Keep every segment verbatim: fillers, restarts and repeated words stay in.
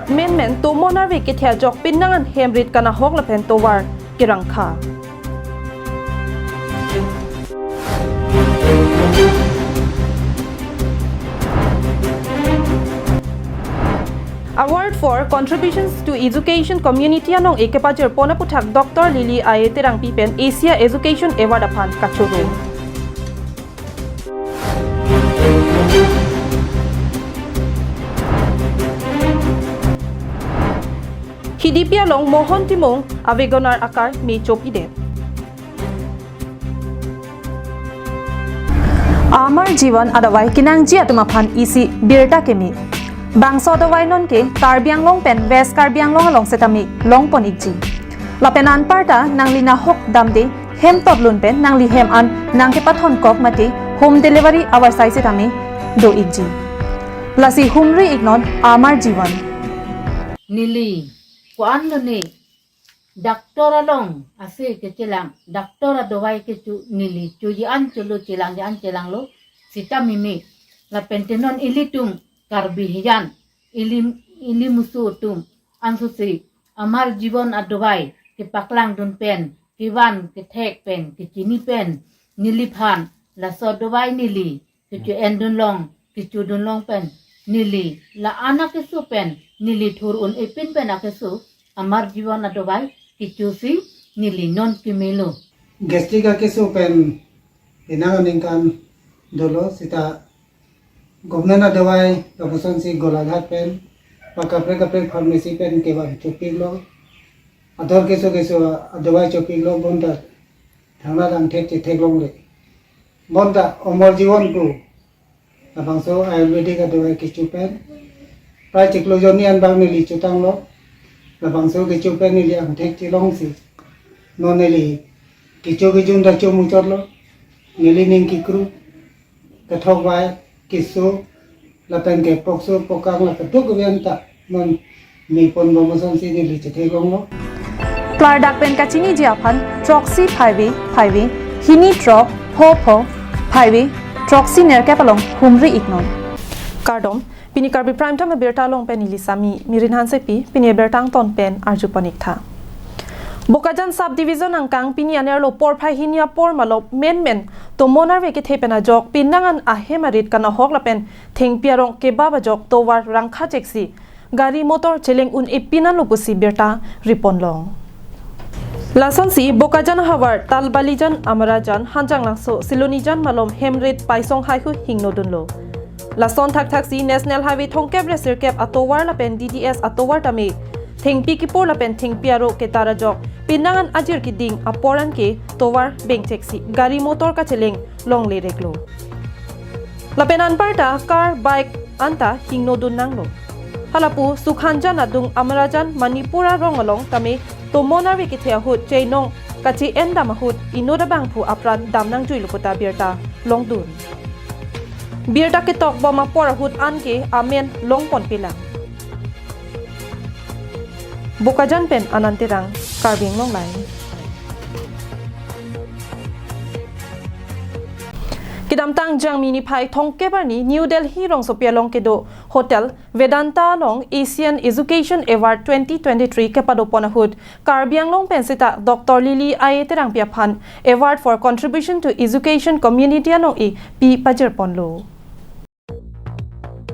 Menmen tomon arve kethe ajok penang an hem rit kanahok lapen tovar kerangkha. Award for Contributions to Education Community anong-e kepajirpon aputhak Doctor Lily A A Terangpi pen Asia Education Award aphan kachoro. Hidipi along Mohon Timung a WagonR a-car me chopidet. Amar Jivan adawai kenangji atum aphan isi birta keme. Bangso adawai nonke Karbi Anglong pen West Karbi Anglong along setame longpon ikji. Lapen anparta nangli nahok damde hem totlun pen nangli hem an nangkepathon kok mate home delivery avarsai setame do ikji. Lasi humri iknon Amar Jivan. Neli ko-an lo ne doctor along ase kechelang, doctor adawai kecho neli choji an cholo, chelang ji an chelanglo, sita mimi. Lapen te non ilitum Karbi hijan, ili, ili musu atum ansose Amar Jivan adawai kepaklangdun pen, kevan kethek pen, kechini pen, neliphan laso adawai neli kecho-endun long, kechodun long pen, neli la-an akeso pen, neli thur un-e pin pen akeso Amar Jivan adawai kechosi neli non kemelo. Gastric akeso pen penang aningkan dolo, sita government adawai lapuson si Golaghat pen, ba kaprek kaprek pharmacy pen kevan chopiklo. Ador keso keso adawai chopiklo, bonta thangnalang thek chetheklongle. Bonta Amar Jivan pu labangso Ayurvedic adawai kecho pen prai chiklo jonni an bang neli chotanglo. Labangso kecho pen neli angthek chelongsi non neli kecho kejun ta chomuchotlo. Neli ning kekru, kethok vai, keso, lapen ke pokso pokang la keduk kevian ta non me ponbom asonsi neli chetheklonglo. Klardak pen kachiniji aphan throksi phaivi phaivi, hini throk pho pho phaivi, throksi nerkep along humri iknon. Kardom, pini Karbi Prime Time abirta along pen neli Sami, Mirin Hansepi, pini abirta angton pen arjupon iktha. Bokajan Sub Division angkang pini anerlo porphai hini apor malom menmen tomon arve kethe pen ajok penang an ahem arit kanahok lapen thengpi arong kebap ajok tovar rangkha cheksi gari motor cheleng un-e pin anlo pusi birta ripon long. Lasonsi Bokajan ahavar Talbalijan, Amarajan, Hanjanglangso, Silonijan malom hem rit paisong haihu hingnodunlo. Lason thakthaksi National Highway thomkep resirkep atovar lapen D D S atovar tame thengpi kipor lapen thengpi arong ketar ajok penang an ajir keding apor anke tovar bengcheksi gari motor kacheleng longlereklo. Lapen anparta car, bike anta hingnodun nanglo. Halapu Sukhanjan adung Amarajan Manipur arong along tame tomon arve kethe ahut cheinong kache-endam ahut inut abangphu apran dam nangjuilo puta birta longdun. Birta ketokbom apor ahut anke amen longponpelang. Bokajan pen Anand Terang, Karbi Anglong Live. Kedamtang Jangmi niphai thomkep arni New Delhi rongsopi along kedo Hotel Vedanta along Asian Education Award twenty twenty-three kepadopon ahut Karbi Anglong pen seta Doctor Lily A A Terangpi aphan Award for Contribution to Education Community anong-e pi pajirponlo.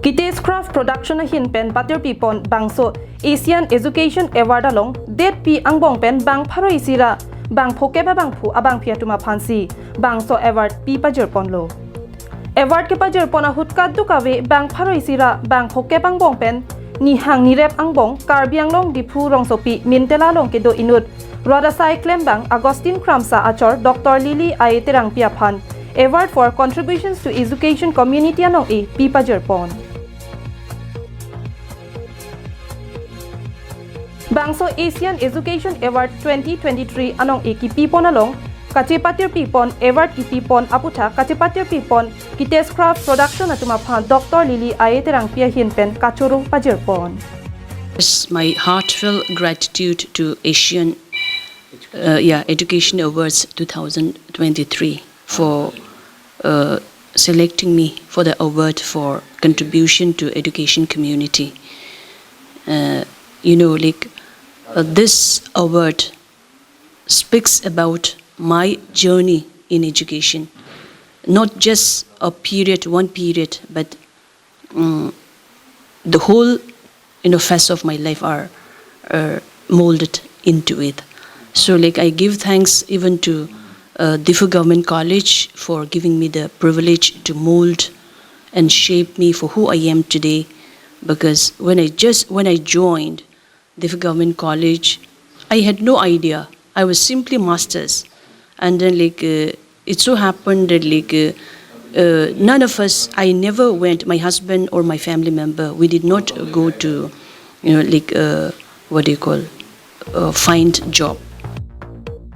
Kitescraft Production ahin pen patirpipon bangso Asian Education Award along detpi angbong pen bang pharo isi ra bang phokep abangphu abangphi atum aphansi bangso award pi pajirponlo. Award kepajirpon ahut kadokave bang pharo isi ra bang phokep angbong pen nihang nirep angbong Karbi Anglong Diphu rongsopi Mintela along kedo inut rat asai klembang Augustine Kramsa achor Doctor Lily A A Terangpi aphan Award for Contributions to Education Community anong-e pi pajirpon. Bangso Asian Education Award twenty twenty-three anong-e kipipon along kachepatirpipon award kipipon aputhak kachepatirpipon Kitescraft Production atum aphan Doctor Lily A A Terangpi ahin pen kachoro pajirpon. Yes, my heartfelt gratitude to Asian, uh, yeah, Education Awards two thousand twenty-three for, uh, selecting me for the award for contribution to education community. Uh, you know, like, uh, this award speaks about my journey in education, not just a period, one period, but, um, the whole, you know, face of my life are, uh, molded into it. So, like, I give thanks even to, uh, Diphu Government College for giving me the privilege to mold and shape me for who I am today. Because when I just, when I joined Diphu Government College, I had no idea. I was simply masters. And then, like, uh, it so happened that, like, uh, uh, none of us, I never went, my husband or my family member, we did not go to, you know, like, uh, what do you call, uh, find job.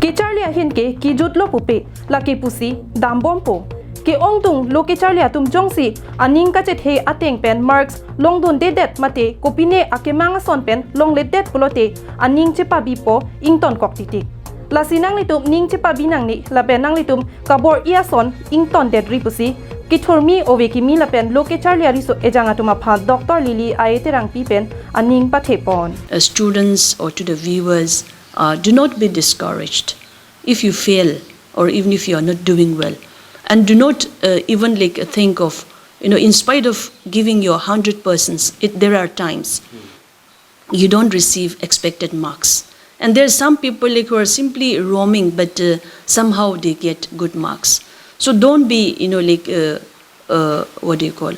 Kecharli ahin ke kijutlo pupe, lake pusi dambompo. Ke-ongdung lo kecharli atum jongsi aning kachethe ateng pen marks longdundedet mate kopine akemang ason pen longledet pulote aning chepabipo, ingtonkok titik. Lasi nanglitum ning chepabi nangne lapen nanglitum kabor-i ason ingtondetri pusi kethurmi ove kimi lapen lo kecharli ariso ejang atum aphan Doctor Lily A A Terangpi pen aning pathepon. Uh, students or to the viewers, uh, do not be discouraged if you fail or even if you are not doing well. And do not, uh, even, like, think of, you know, in spite of giving your hundred percent, it, there are times you don't receive expected marks. And there are some people, like, who are simply roaming, but, uh, somehow they get good marks. So don't be, you know, like, uh, uh, what do you call,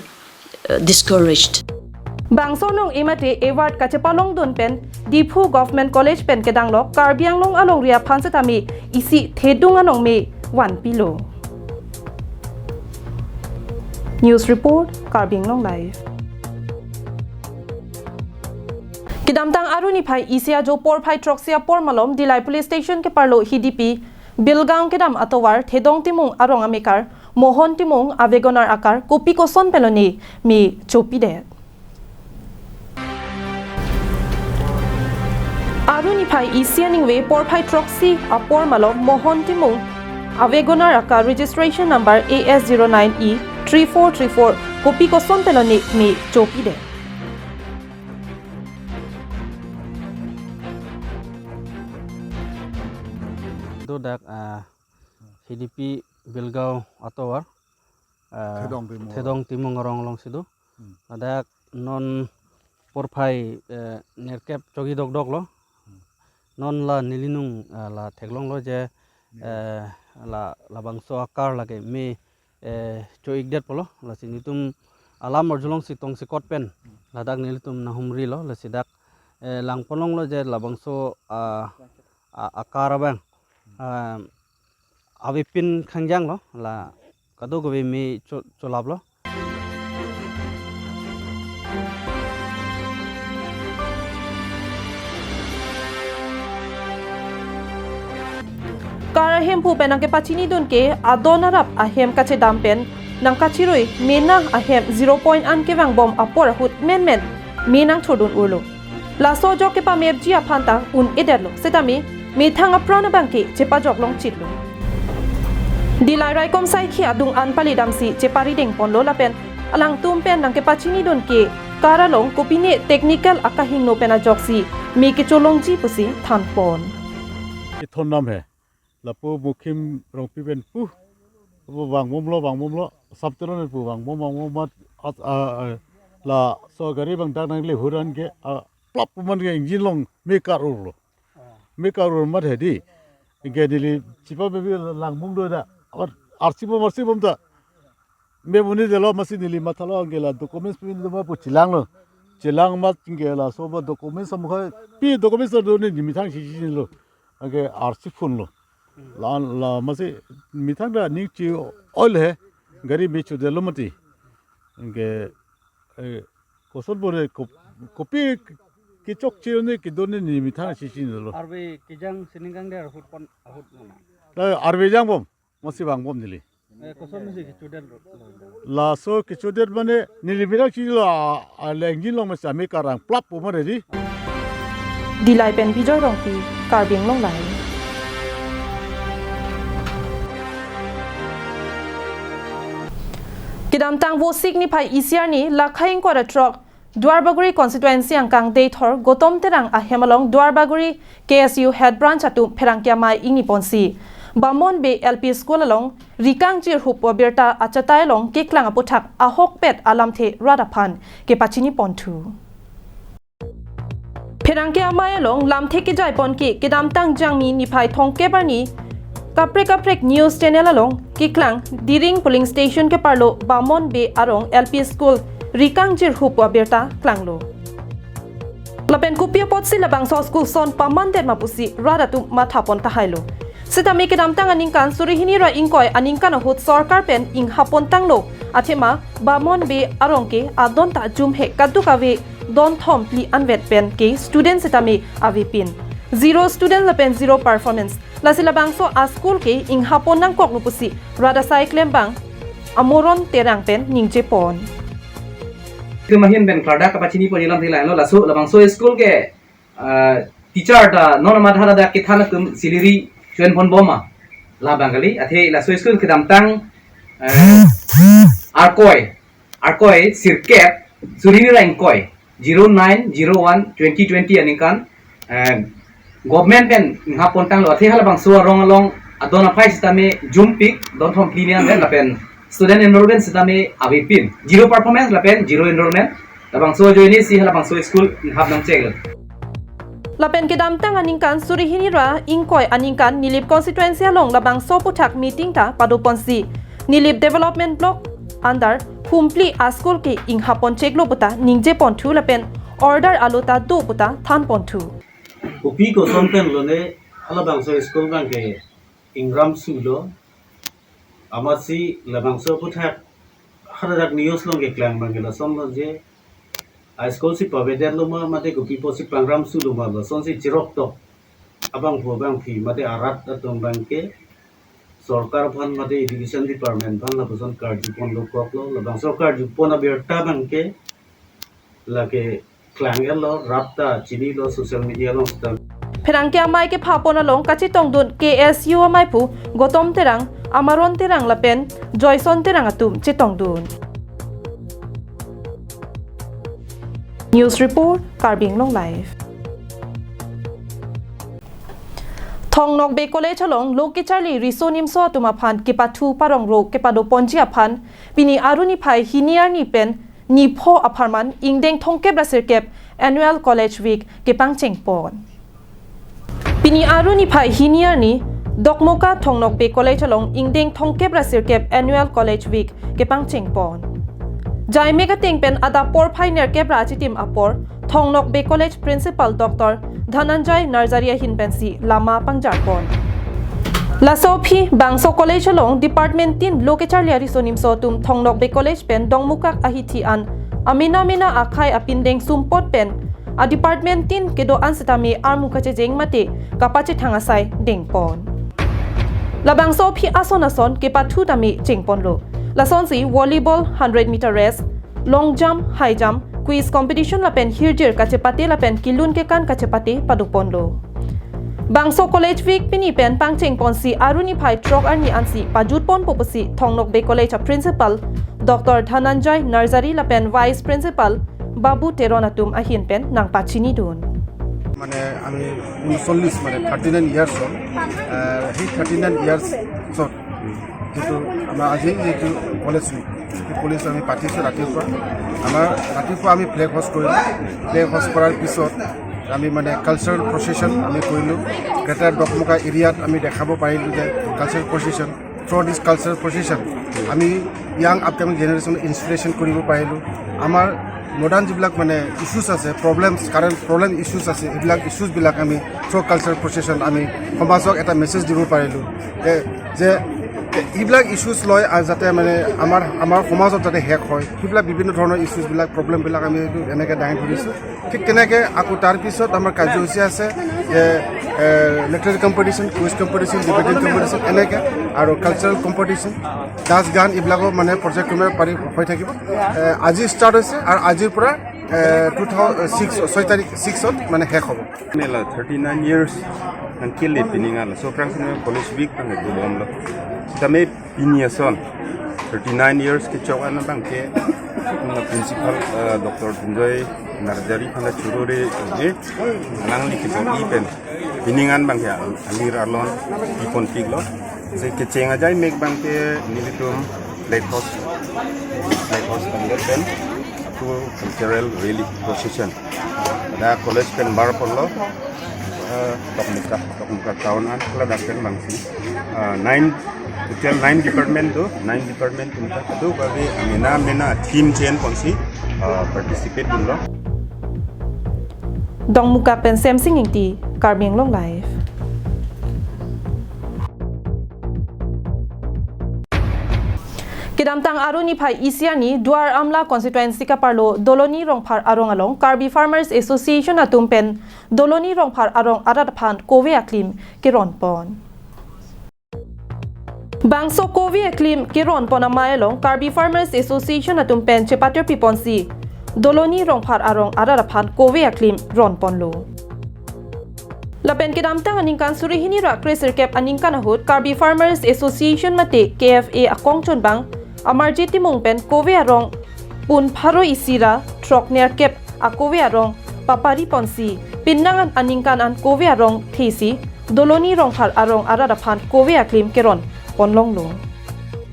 uh, discouraged. Bangso nong emate award kachepalongdun pen Diphu Government College pen kedanglo Karbi Anglong alongri aphan setame isi thedung anong me vanpilo. News report, Karbi Anglong Live. Kedamtang Aru niphai isi ajo porphai throksi apor malom Dillai Police Station keparlo Hidipi Bilgaon kedam atovar Thedong Timung arong amekar Mohon Timung awegonar akar kopi koson pelone me chopidet. Aru niphai isi aningve porphai throksi apor malom Mohon Timung awegonar akar registration number A S zero nine E three four three four kopi koson pelone me chopidet. Do dak, ah, Hidipi Bilgaon atovar, ah, Thedong Timung. Thedong Timung arong alongsi do. Hmm. Ladak non porphai, eh, nerkep chogi dokdoklo. Hmm. Non la neli nung, ah, la theklonglo je, eh, la, labangso akar lake me, eh, cho-ikdet pulo, lasi nelitum alam arjulongsi tongsekot pen ladak nelitum nanghumrilo, lasi dak, eh, langponlonglo je labangso, ah, a-, akar abang, ah, avepin khangjanglo, la kadokave me cho-, cholaplo. Kar ahemphu pen nangkepachinidun ke adon arap ahem kachedam pen nangkachirui mena ahem zero point an kevangbom apor ahut menmen me nangthurdun urlo. Laso ajok kepamepji aphan ta un-edetlo setame methang apran abangke chepajoklongchitlo. Dillai raikom saikhi adung an palidamsi cheparidengponlo lapen alangtum pen nangkepachinidun ke kar along kopine technical akahingno pen ajoksi me kecholongji pusi thanpon. Ithon nam he. Lapu Mukhim Rongpi pen pu. Lapu vangbomlo, vangbomlo. Samtron pu vangbom, vangbom mat at, a, a, laso gari abang dak nangle hur an ke, a, plap pu man ke engine along me kar-urlo. Me kar-ur mat hedi. Ke neli chepamebi langbom do da. Abar arsibom, arsibom ta. Me buni delo masi neli mathalo anke la documents pin do ma pu chelanglo. Chelang mat anke laso ba documents amukha pi documents do ne neli methang si si lo. Anke arsi phone lo. La, la masi methang ta ning chi-oi he. Gari me chodetlo mati. Anke, eh, koson bore kop-, kopi kechokche ne kedo ne neli methang si si lo. Arve kejang sining kangder ahut pon ahut mana. La arve jangbom. Masi vangbom neli. Eh, koson masi kechodet lo. Laso kechodet mane neli methang si lo, a, a, le engine along masi ame karang plap pu mane di. Dillai pen Bijoy Rongpi, Karbi Anglong Live. Kedamtang Vosik niphai isi arni Lakhaing Kwara throk Duarbagori constituency angkang Deithor Gautam Terang ahem along Duarbagori K S U head branch atum pherangke amei ingni ponsi Bamon Bey L P School along rikang jirhup pu abirta achatai along keklang aphuthak ahokpet alamthe rat aphan kepachini ponthu. Pherangke amei along lamthe kejai pon ke kedamtang Jangmi niphai thomkep arni kaprek kaprek news channel along keklang Diring polling station keparlo Bamon Bey arong L P School rikang jirhup pu abirta klanglo. Lapen kopi apotsi labangso school son pamandet ma pusi rat atum matha pon tahailo. Sitame kedamtang aningkan suri hini ra ingkoi aningkan ahut sorkar pen inghap pon tanglo. Athema Bamon Bey arong ke adon ta jumhek kaduk ave don thom phli anvet pen ke student sitame avepin. Zero student lapen zero performance. Lasi labangso a-school ke inghap pon nangkoklo pusi rat asai klembang Amoron Terang pen ningje pon. Itum ahin pen klardak kapachini pon alamthe lahelo, laso labangso school ke, ah, teacher ta non amat hada kethan atum salary chuen pon bom ma. Labang kali, athe laso school kedamtang, eh, arkoi, arkoi sirkep, suri hini ra ingkoi, zero nine zero one twenty twenty aningkan, eh, government pen inghap pon tanglo, athe halabangso arong along adon aphai sitame jumpik, don thom phli ni anvet lapen student enrollment sitame avepin. Zero performance lapen zero enrollment. Labangso ajoine si halabangso school inghap nangcheklo. Lapen kedamtang aningkan suri hini ra ingkoi aningkan Nilip constituency along labangso aphuthak meeting ta pado ponsi Nilip Development Block under Humpli a-school ke inghap pon cheklo puta ningje ponthu lapen order alo ta do puta than ponthu. Kopi koson pen lone halabangso school abang ke ingram sulo. Amatsi labangso aphuthak hadak news along keklang abang ke lasonlo je a-school si pavedetlo ma mate kopi apotsi pangram sulo ma lasonsi chirok tok abangphu abangphi mate arat atum abang ke sorkar aphan mate education department aphan lapuson karju ponlo koklo, labangso karju pon abirta abang ke lake klang-etlo, rat ta chinilo social media along sita. Pherangke amei kepha pon along kachetongdun K S U ameiphu Gautam Terang, Amoron Terang lapen Joyson Terang atum chetongdun. News report, Karbi Anglong Live. Thong Nokbe College along lo kecharli riso nimso atum aphan kepathu parong ro kepado ponji aphan pini Aru niphai hini arni pen nipho apharman ingdeng thomkep ra sirkep Annual College Week kepangcheng pon. Pini Aru niphai hini arni Dokmoka Thong Nokbe College along ingdeng thomkep ra sirkep Annual College Week kepangcheng pon. Jaimek ateng pen adap porphai nerkep ra achitim apor Thong Nokbe College Principal Doctor Dhananjay Narzary ahin pensi lama pangjar pon. Laso aphi bangso college along department tin lo kecharli ariso nimso atum Thong Nokbe College pen dongmukak ahithi an amena mena akhei apindeng sumpot pen a department tin kedo-an sitame armu kachejeng mate kapachethang asai deng pon. Labangso aphi ason ason kepathu tame cheng ponlo. Lasonsi volleyball, hundred meter race, long jump, high jump, quiz competition lapen hirjir kachepate lapen kelun kekan kachepate pado ponlo. Bangso College Week pini pen pangcheng ponsi Aru niphai throk arni ansi pajut ponpo pusi Thong Nokbe College a Principal Doctor Dhananjay Narzary lapen Vice Principal Babu Teron atum ahin pen nangpachinidun. মানে আমি ঊনচল্লিছ, মানে thirty nine years হ'ল। আহ, সেই thirty nine ইয়াৰ্ছত যিটো আমাৰ আজি যিটো কলেজ উইক, সেই কলেজ আমি পাতিছোঁ ৰাতিপুৱা। আমাৰ ৰাতিপুৱা আমি ফ্লেগ হোষ্ট কৰিলোঁ। ফ্লেগ হোষ্ট কৰাৰ পিছত আমি মানে কালচাৰেল প্ৰচেছন আমি কৰিলোঁ। গ্ৰেটাৰ দকমকা এৰিয়াত আমি দেখাব পাৰিলোঁ যে কালচাৰেল প্ৰচেছন, থ্ৰু দিছ কালচাৰেল প্ৰচেছন আমি য়াং আপকামিং জেনেৰেশ্যন ইনস্পিৰেশ্যন কৰিব পাৰিলোঁ। আমাৰ মডাৰ্ণ যিবিলাক মানে ইছ্যুজ আছে, প্ৰব্লেমছ, কাৰেণ্ট প্ৰব্লেম ইছ্যুজ আছে, এইবিলাক ইছ্যুজবিলাক আমি থ্ৰু কালচাৰেল প্ৰচেছন আমি সমাজক এটা মেছেজ দিব পাৰিলোঁ যে, যে এইবিলাক ইছ্যুজ লৈ আ, যাতে মানে আমাৰ, আমাৰ সমাজত যাতে শেষ হয়, সেইবিলাক বিভিন্ন ধৰণৰ ইছ্যুজবিলাক, প্ৰব্লেমবিলাক আমি এইটো এনেকৈ দাঙি ধৰিছোঁ। ঠিক তেনেকৈ আকৌ তাৰ পিছত আমাৰ কাৰ্যসূচী আছে যে, এ, literary competition, quiz competition, debating competition, এনেকৈ আৰু কালচাৰেল কম্পিটিশ্যন, নাচ গান, এইবিলাকো মানে পৰ্যায়ক্ৰমে পাৰি হৈ থাকিব। এ, আজি ষ্টাৰ্ট হৈছে আৰু আজিৰ পৰা, এ, টু থাউজেণ্ড ছিক্স, ছয় তাৰিখ ছিক্সত মানে শেষ হ'ব। Nela thirty nine years nangkele pining ala. So, prang sini college week pang itu bomlo. Tame pini ason thirty nine years kechok an abang ke Lapen principal, eh, Doctor Binjoy Narjari aphan ta choro-re je, nangli kebor-i pen pining an abang ke alir alon pipon piklo. Je kecheng ajai mek abang ke nelitum flag hoist, flag hoist pen pen two cultural rally procession. Dak college pen bar ponlo, eh, Tokmuka, Tokmuka town an, ladak pen abangsi, eh, nine, total nine department do, nine department atum ta kadokave amena mena theme chen ponsi, eh, participate dunlo. Dongmukak pen Semsing Ingti, Karbi Anglong Live. Kedamtang Aru niphai isi arni Duar Amla constituency kaparlo Doloni Rongphar arong along Karbi Farmers Association atum pen Doloni Rongphar arong arat aphan kove aklim keron pon. Bangso kove aklim keron pon amei along Karbi Farmers Association atum pen chepatir piponsi Doloni Rongphar arong arat aphan kove aklim ron ponlo. Lapen kedamtang aningkan suri hini ra kresirkep aningkan ahut Karbi Farmers Association mate K F A akongchun abang Amarjit Timung pen kove arong pun pharo isi ra throk nerkep akove arong papari ponsi pinnang an aningkan an kove arong thesi Doloni Rongphar arong arat aphan kove aklim keron ponlonglo.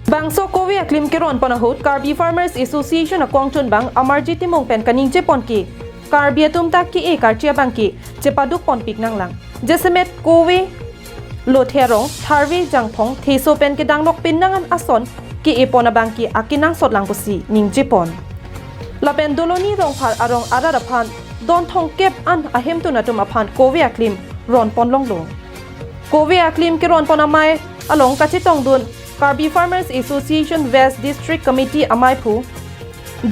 Bangso kove aklim keron pon ahut Karbi Farmers Association akongchun abang Amarjit Timung pen kaningje pon ke Karbi atum ta ke-e karchi abang ke chepaduk ponpik nanglang. Jasemet kove, lothe arong, tharve, jangphong, theso pen kedanglok pinnang an ason ke-e pon abang ke akenangsot lang pusi ningje pon. Lapen Doloni Rongphar arong arat aphan don thomkep an ahemtun atum aphan kove aklim ron ponlonglo. Kove aklim keron pon amei along kachetongdun Karbi Farmers Association West District Committee ameiphu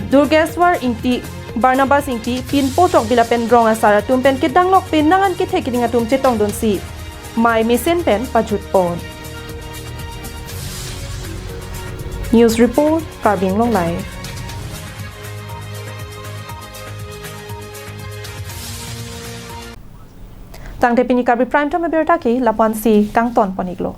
Durgeswar Ingti, Barnabas Ingti, Pinpo Tokbi lapen rong asar atum pen kedanglok pinnang an kethe keding atum chetongdunsi mei mesen pen pajut pon. News report, Karbi Anglong Live. Tangte pini Karbi Prime Time abirta ke lapu-ansi kangton pon-iklo.